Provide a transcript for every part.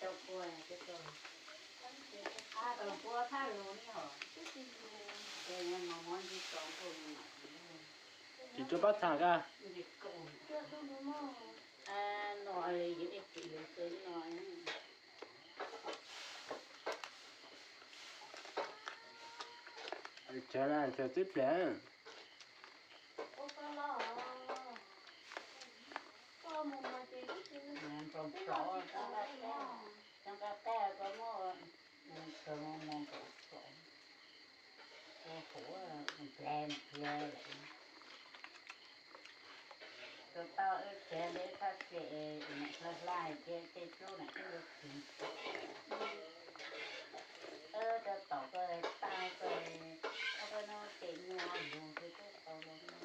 Rau kua, rau kua, qab rau kua thaj lus ni hos. Ces no mov ntsis txaus nkaus li no. Tsis tsuas pab txhas ka. Ntsis kaus. No li yus ib txwm lus xwb no. Tsawg na, tsawg txwb pliag. Nplaum plov, cov nqaij qaj koj muab, tsawg mus nplaum plov, ua huv nplag nplag lawm. Tus tau wb txiav ntawd thaj tsam, hla hla ces tej rub na twb yuav txwv. Wb rau tom koj tag koj, koj no tes nyuag lug twb tau los no.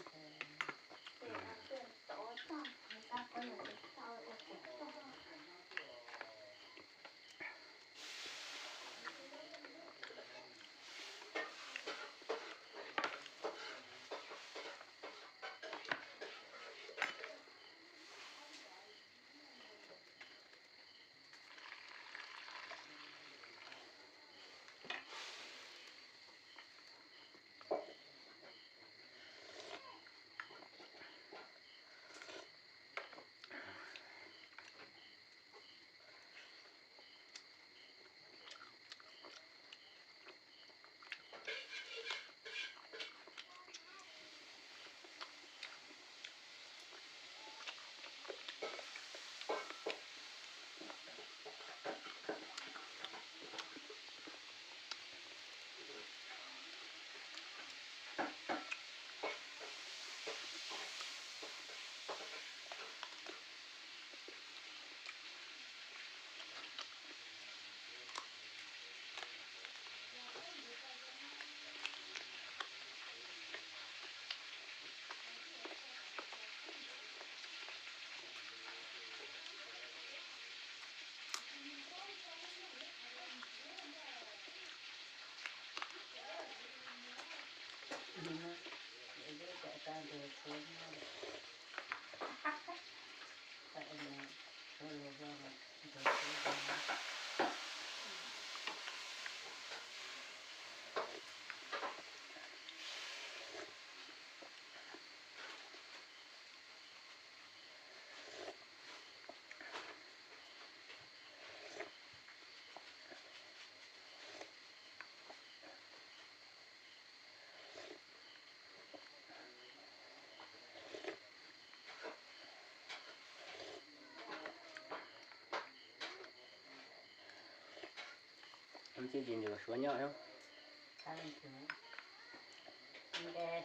Ntxim tsis nrug Suav nyob. Nrug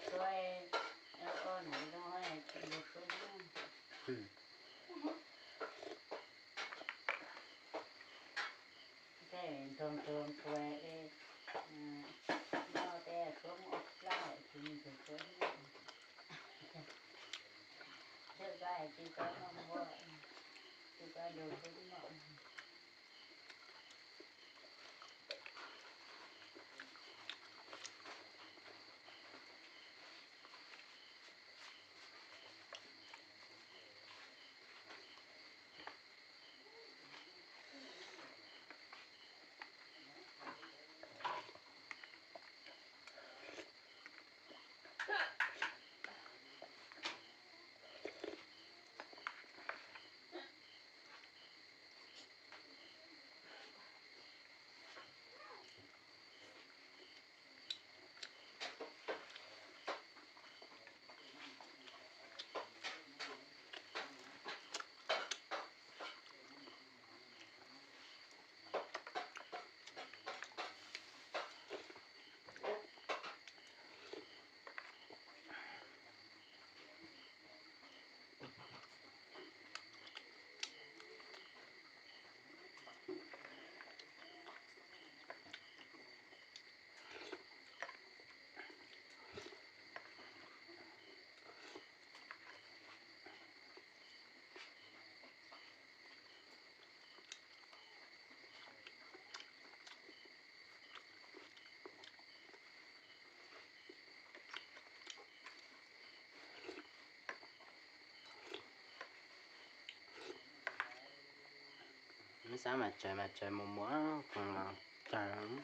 Suav, nrug Suav nyob. Tej nrug nrug nrug, noj tej Suav muaj plab tsis nrug Suav nyob. Tej koj hais tsis koj noj npua, tsis koj nrug Suav nyob. Xav mas tsaws mas tsaws mus mus, koom los tsaws.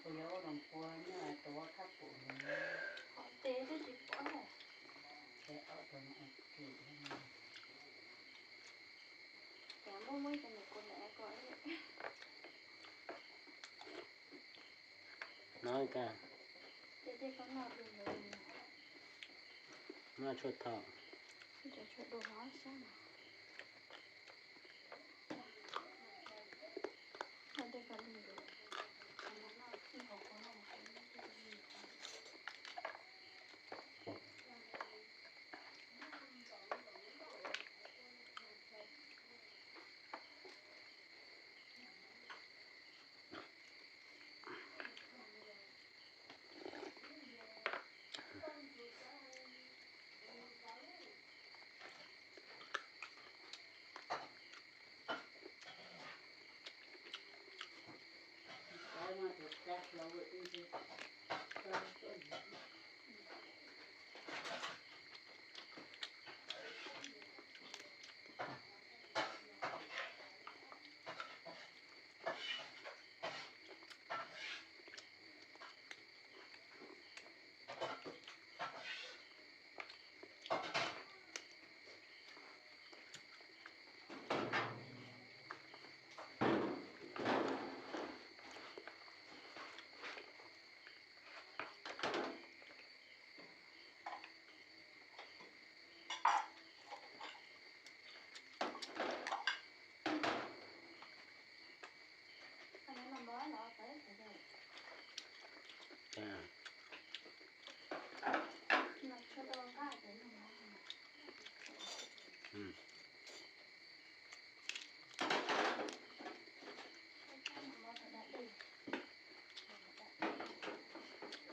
Kuv yuav ua roos kua nyob tuav khab pum. Qhov tes twb tsis pom. Ces muab muab cov niam kuv lawm ko. No ka. Noj tshuaj thom.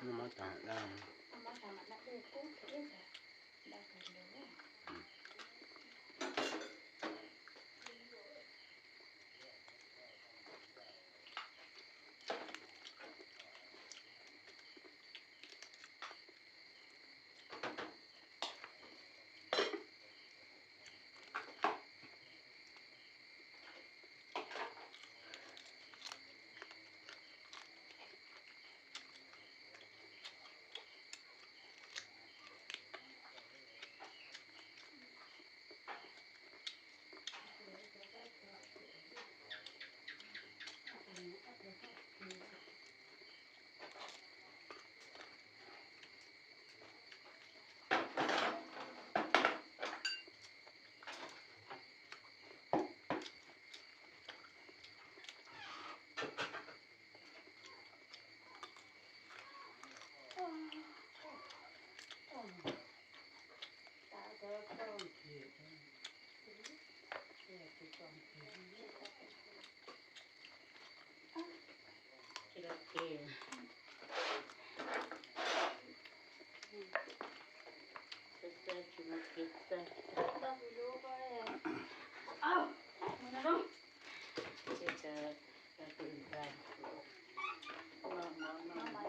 Noj mov tag da. Tsis los ces, txawj txawj tsis muaj kev txawj. Ces cov, cov kwv ntxawg, no no no,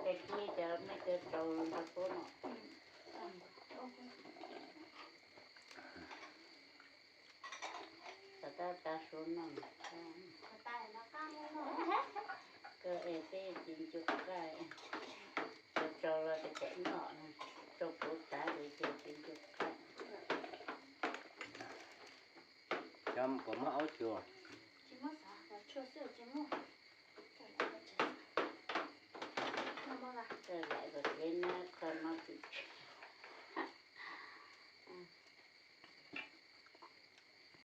ces kib cov mej cov tsaus nrog puab no. Txog tab tav su noj, koj es peb ci ncu qaij, tsaus tsaus los ces peb noj, tsaus puv tav ces ci ncu qaij. Cov puas muab aub cuag? Tsis muab xav, cov tshuaj xwb tsis muaj.